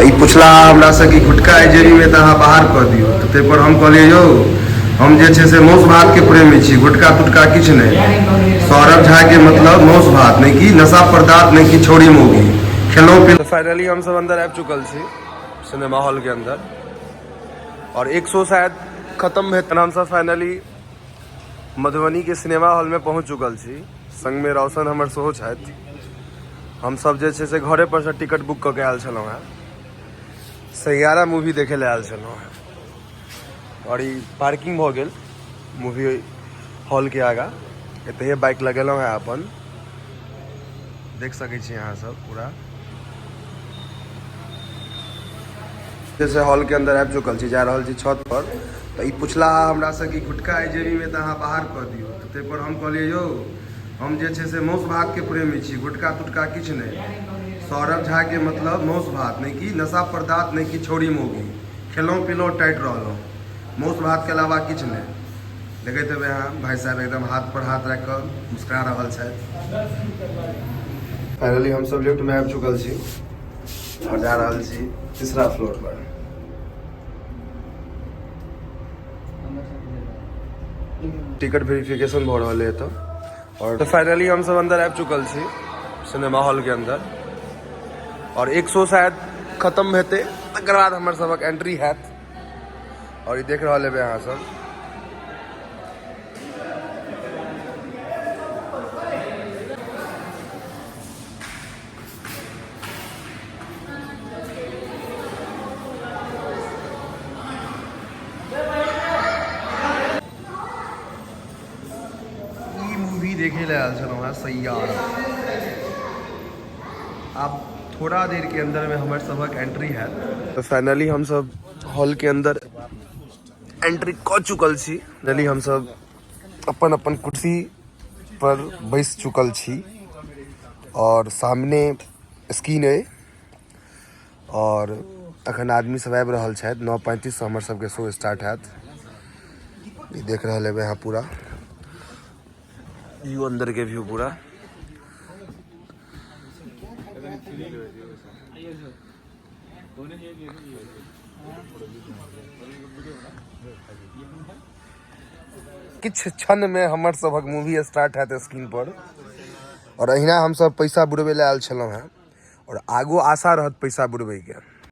तऽ ई पुछला हमरासँ कि गुटखा अइ जेबीमे तऽ अहाँ बाहर कऽ दियौ। तऽ ताहिपर हम कहलियै, यौ, हम जे छै से मौस भातके प्रेमी छी, गुटखा तुटका किछु नहि। सौरभ झाके मतलब मौस भात, नहि कि नशा पदार्थ, नहि कि छौड़ी मौगी, खेलहुँ पीलहुँ। फाइनली हमसब अन्दर आबि चुकल छी सिनेमा हॉलके अन्दर आओर एक शो शायद खत्म भेल। हमसब फाइनली मधुबनीके सिनेमा हॉलमे पहुँच चुकल छी। संगमे रोशन हमर सेहो छथि। हमसब जे छै से घरे पर से टिकट बुक कऽ के आयल छलहुँ हेँ, सैयारा मूवी देखे लए आयल छलहुँ हेँ। आओर ई पार्किंग भऽ गेल मूवी हॉलके आगाँ, एतहिए बाइक लगेलहुँ हेँ अपन। देख सकै छी अहाँ सब पूरा जैसे हॉल के अंदर आबि चुकल छी, जा रहल छी छत पर। तऽ ई पुछला हमरासँ कि गुटखा अइ जेबीमे तऽ अहाँ बाहर कऽ दियौ। तऽ ताहिपर हम कहलियै, यौ, हम जे छै से मौस भातके प्रेमी छी, गुटखा तुटका किछु नहि। सौरभ झाके मतलब मौस भात, नहि कि नशा पदार्थ, नहि कि छौड़ी मौगी, खेलहुँ पीलहुँ टाइट रहलहुँ, मौस भातके अलावा किछु नहि। देखैत हेबै अहाँ, भाइ साहब एकदम हाथ पर हाथ राखि कऽ मुस्कुरा रहल छथि। फाइनली हमसब लिफ्टमे आबि चुकल छी आओर जा रहल छी तीसरा फ्लोर पर। टिकट वेरिफिकेशन भऽ रहल है एतऽ। आओर फाइनली हमसब अन्दर आबि चुकल छी सिनेमा हॉल के अन्दर आओर एक शो शायद खत्म हेतै, तकर बाद हमर सबक एंट्री हैत। आओर ई देख रहल हेबै अहाँ सब। ई मूवी देखे ले आयल छलहुँ हेँ, सैयारा। आब थोड़ा देर के अंदर में हमर सबक एंट्री हैत। तऽ फाइनली हमसब हॉल के अंदर एंट्री कऽ चुकल छी। फाइनली हमसब अपन अपन कुर्सी पर बैस चुकल छी और सामने स्क्रीन अइ और अखन आदमी सब आबि रहल छथि। 9:35 से हमर सबके शो स्टार्ट हैत। ई देख रहल हेबै अहाँ पूरा व्यू, अंदर के व्यू पूरा। किछु क्षण में हमर सबक मूवी स्टार्ट हैत स्क्रीन पर। और अहिना हमसब पैसा बुड़बै लए आयल छलहुँ हेँ और आगू आशा रहत पैसा बुड़बै के।